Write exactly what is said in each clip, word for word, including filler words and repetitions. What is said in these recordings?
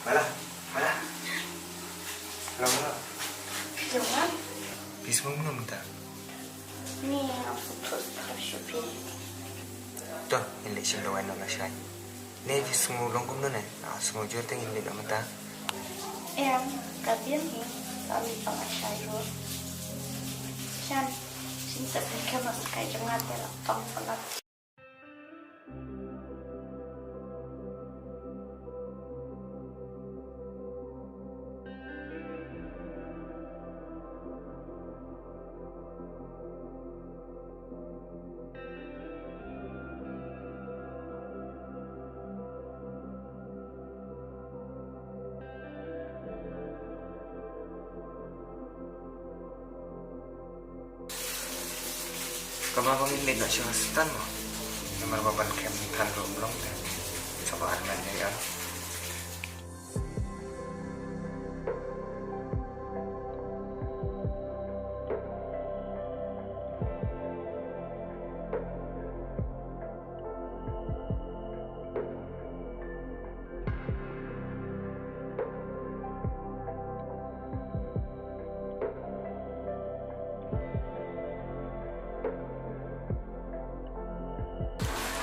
Mala, Mala. Hello, Mala. Hello, Mala. Phi sngewbha mynta? Ni, aku tu tak shupi. To, ini sih lo wan na shai. Ni phi sngew long kumno ne? Ah, sngew jur teng ini na mynta. Em, ka biang ni, kami pang shai ro. Shan, shin sa pun kemas kai jangat ya la pang pala. Kaba bang ini na sing stan mo. Namar ba ban kem than rum long te. Sabar man ya.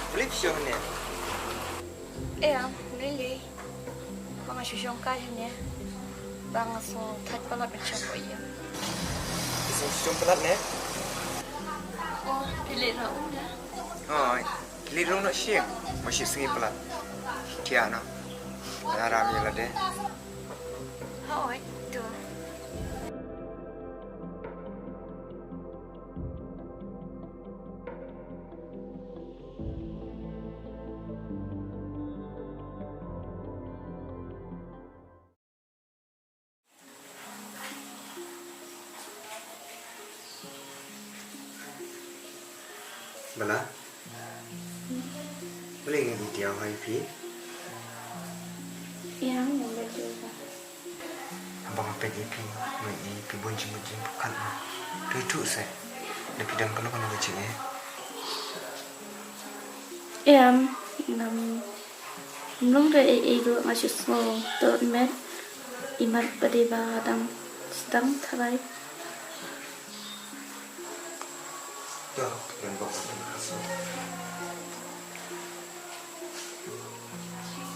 Flip show ne. Eh, am, nili. Bang a shushong ka ne. Bang a so thaj palat ben shong ko iya. Shushong palat ne? Oh, pili na um ya. Hoi, pili rong na shim. Mashi sngi palat. Kia na. Aram ya la de. Hoi, tu. Bala? Bala ngi dia hai phi? Yang, yang betul ka. Abang apet i phi, mai i phi bun jingmut jingpyrkhat mo. Phi tu se. Da phi dang kano kano ka jing eh. Em, nam, mlong re e e ru nga shu sngew to met. I mat pa de ba dang stang tharai. To, dan bok.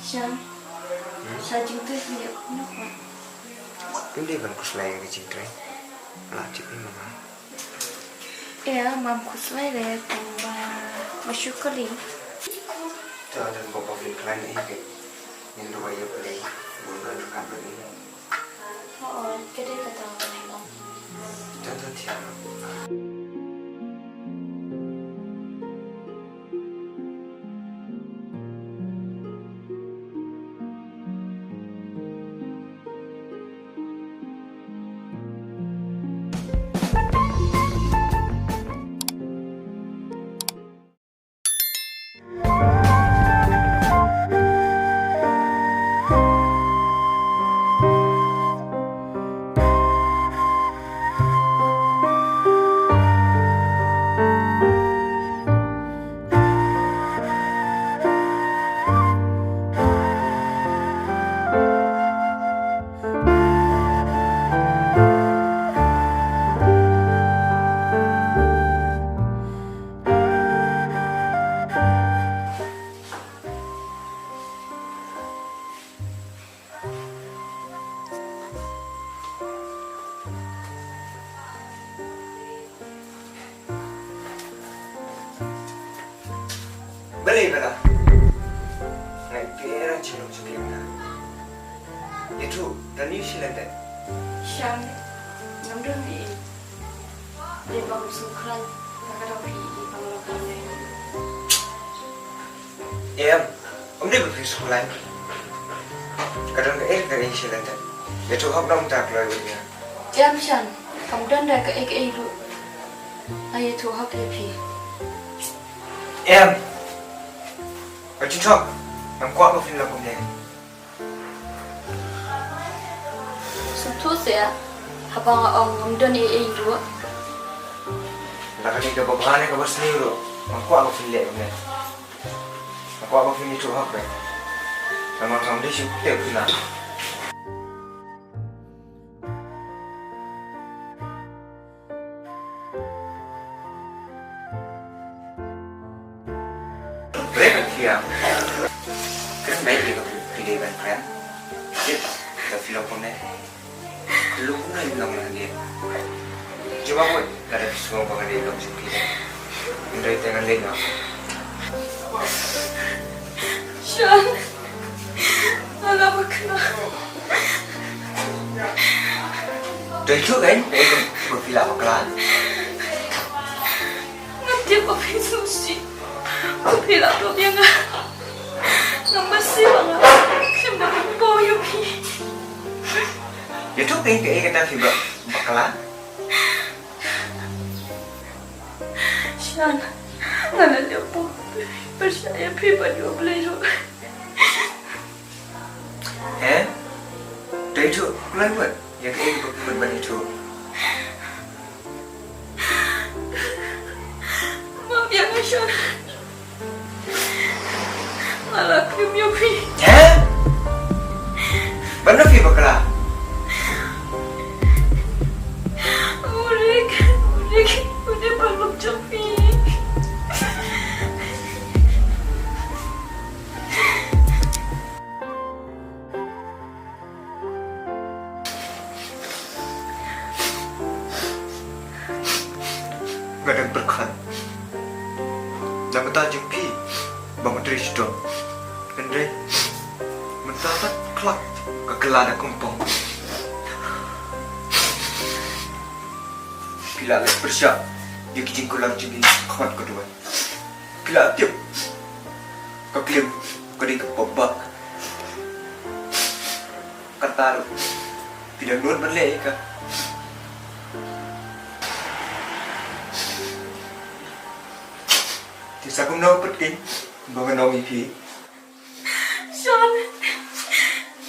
Sha. Hmm? Sha jingtrei ni, no, no. Pynde ban khuslai ka jingtrei. La tip ni mama. Ya, mam khuslai re, tang ba, ma shu kali. To, dan bok bok ni khlai ni ke. Ni ruwa ya pynde. Bun ban rukan ni. Oh, oh, kede kata orang. Tentu tiada. Bale bala. Ngai pera chino chuklim na. Itu, tani silan te. Shan, ngam don ni. Em, um ni ba phi suklan. Ka don ka er ka er silan te. Ya tu hok dong ta kloi wei ya. Em, Shan, kam don da ka ek ei ru. Ai tu hok ya phi. Em. Ka tu hok. Ngam kwah ba phi la kum ne. Sum thu se, haba nga ong ngam don ei ei ruh. La kani ka ba bha ne ka ba sniew ruh. Ngam kwah ba phin leh ne. Ngam kwah ba phin itu hok be. Ka man kam de shu te phi na. Kren bait de ka phi dei ban kren. Tip, ka phi long kumne. Ka long kumne long na de. Jubab wei, ka da phi sngewbha ka dei long jong phi de. Hynrei te ngan leh noh. Shan, nga la bakla. Dei chu kan, eh, ba phi la bakla. Nga tip ba phi sngewsih. Ba phi la tip ya nga. Nga masi ba nga. Khlem da pynpaw ya phi. Ya tu kan, eh, kata phi ba bakla. Shan, nga la leh pyrshah ya phi ba yoh Blei ruh. He? Dei chu, kloi wat. Ya ka ei ba phi ban dei chu. Map ya nga Shan. Nga la khlem yoh phi. He? Ban da phi bakla? U Rik, u Rik, u Rik, ban lok jong phi. Nga dang pyrkhat. Da mynta jong phi ba nga trei chitom. Hynrei mynta kat khlak ka kylla da kumpong. Phi la leh pyrshah ya ki jingkulang jingim khmat ka duwai. Phi la tip ka klim ka dei ka pop ba. Kata ruh phi dang nud ban leh ïa ka. Te sa kumno pat keiñ ba ngan ong ïa phi. Shan,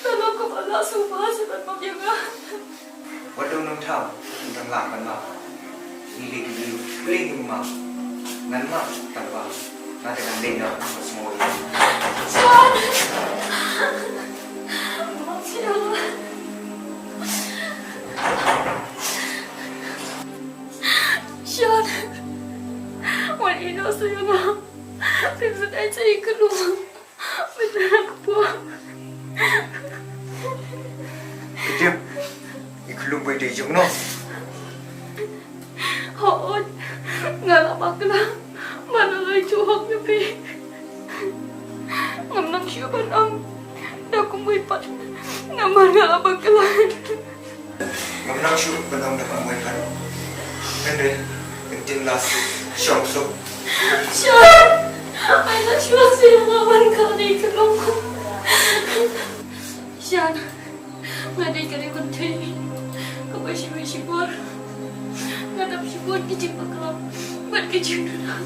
tang ko ba la suba sa ban map ïa nga. Wat dang nang thaw, dang lah ban map. Ngi le ki liu, kling ngi map. Ngan map tang ba nga te ngan dei na ka smoi. Shan! Map sha. Shan! Wan ino sa ïa nga. Phi sa dei sa i khlum. Mynta ka pua. Ka tip i khlum bai dei jong no. Hooid, nga la bakla. Man la lai chu hok na phi. Ngam nang shu ban ong da kumwei pat. Namar nga la bakla. Ngam nang shu ban ong da kumwei pat. Hynrei, ktien la suk, shong suk. Shan, ai la shu si nga ban ka dei ka long. Shan, nga dei ka dei kynthei. Ka ba shibit shibor. Nga dap shibit ki jingbakla. Bad ki jingduna.